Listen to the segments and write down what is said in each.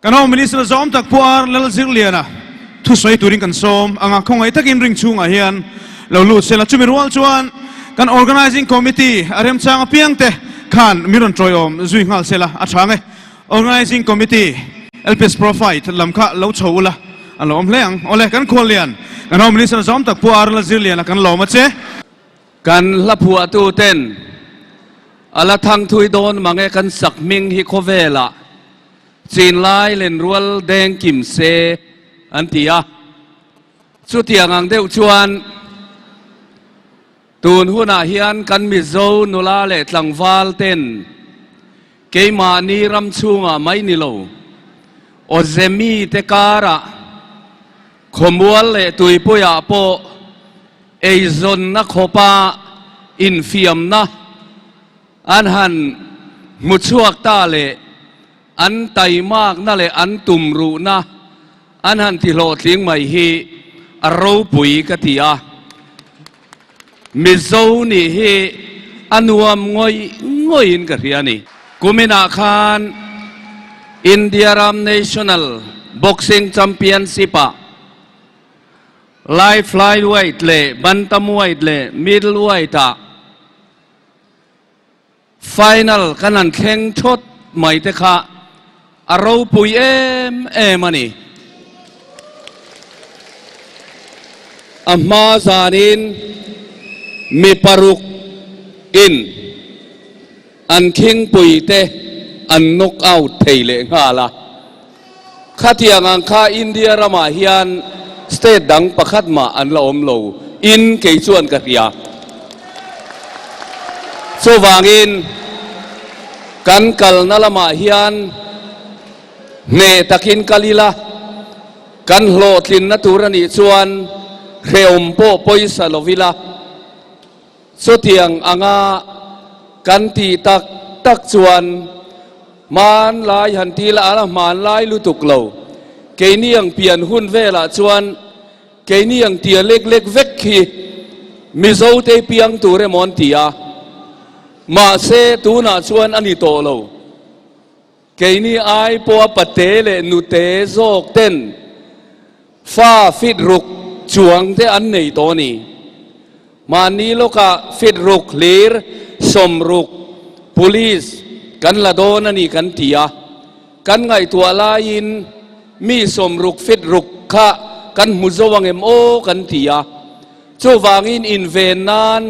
Kan Home Minister zawm tak Pu Ar Lalzirliana thusawi turin kan sawm ang a, khawngaih takin ring chhungah hian lo lut sela. Chumi rual chuan kan Organising Committee a remchang apiangte khan min rawn tawiawm zui nghal sela a tha ang e. Organising Committee LPS Profite lam kha lo chho ula a lo awm hle ang. Awle, kan khuallian kan Home Minister zawm tak Pu Ar Lalzirliana kan lawm a che. Kan hla phuahtu ten a la thang thui dawn mang e kan sak hming hi khawvelah chinlai lenrual deng kim se an ti a. Chutiang ang deuh chuan tun hunah hian kan Mizo nula leh tlangval ten keimahni ram chhungah mai ni lo awzemi te karah khawmual leh tuipuiah pawh eizawnna khawpa infiamna an han hmu chhuak ta leh an taimakna leh an tumruhna an han ti hlawhtling mai hi a ropui ka ti a. Mizo nih hi a nuam ngawih ngawihin ka hria a ni. Kuminah khan India ram National Boxing Championship-ah Light Flyweight leh Bantamweight leh Middleweight-ah Final kan han thleng thawt mai te kha a ropui em em a ni. A hma zanin mi paruk in an khingpui te an knock out thei leh nghal a. Khatiang ang kha India ramah hian state dang pakhat mah an la awm lo in kei chuan ka hria. Chuvangin kan kalna lamah hian hneh takin kal ila, kan hlawhtlinna tur a nih chuan hrehawm pawh pawisa lo ila. Chutiang anga kan tih tak tak chuan hmanlai han ti la a la hmanlai lutuk lo. Keini ang pian hun velah chuan keini ang tia lek lek vek khi Mizote piang tur emaw an ti a, mahse tunah chuan a ni tawh lo. Keini ai pawha pate leh nute zawk ten fa fit ruk chuang te an nei tawh a ni. Mahni lawkah fit ruk hlir 60 police kan la dawn a ni kan ti a, kan ngaihtuah laiin mi 60 fit ruk kha kan hmu zo ang em aw kan ti a. Chuvangin inven nan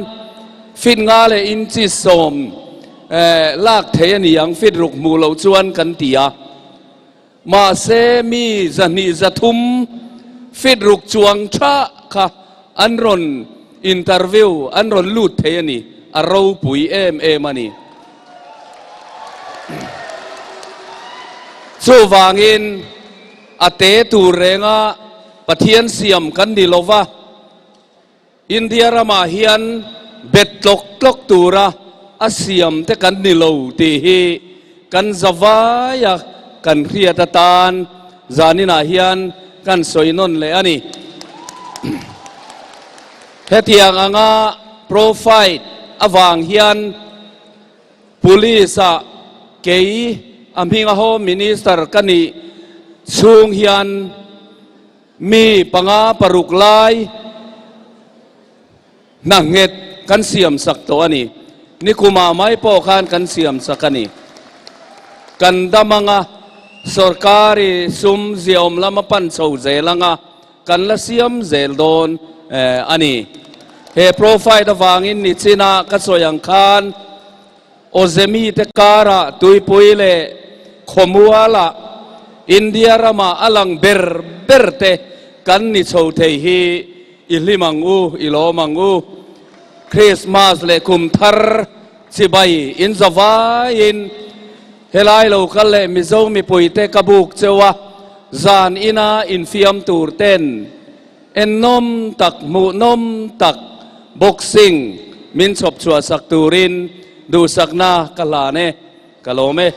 fit nga leh inchi 10 lak thei a ni ang fit ruk hmuh loh chuan kan ti a. Mahse mi 200 300 fit ruk chuang tha kha an rawn interview an rawn lut thei a ni, a ropui em em a ni. Chuvangin a te tur renga Pathian siam kan ni lo va, India ramah hian bet tlawk tlawk tura a siam te kan ni lo tih hi kan zavaia kan hriat atan zaninah hian kan sawi nawn leh a ni. Hetiang anga profile avang hian Police-ah kei a hminga Home Minister ka nih chhung hian mi panga paruk lai hna nghet kan siam sak tawh a ni. Nikumah mai pawh khan kan siam sak a ni. Kan dam anga sorkari sum ziaawm lama pan chho zel anga kan la siam zel dawn a ni. He profile avangin nichina ka sawi ang khan Awzemi te karah tuipui leh khawmualah India ramah a lang ber ber te kan ni chho thei hi i hlim ang u, i lawm ang u. Christmas leh kum thar chibai in zavaiin helai lo kal leh Mizo mipuite ka buk cheu a, zan ina infiam tur ten ennawm tak hmuhnawm tak boxing min chhawp chhuah sak turin duhsakna ka hlan e, ka lawm e.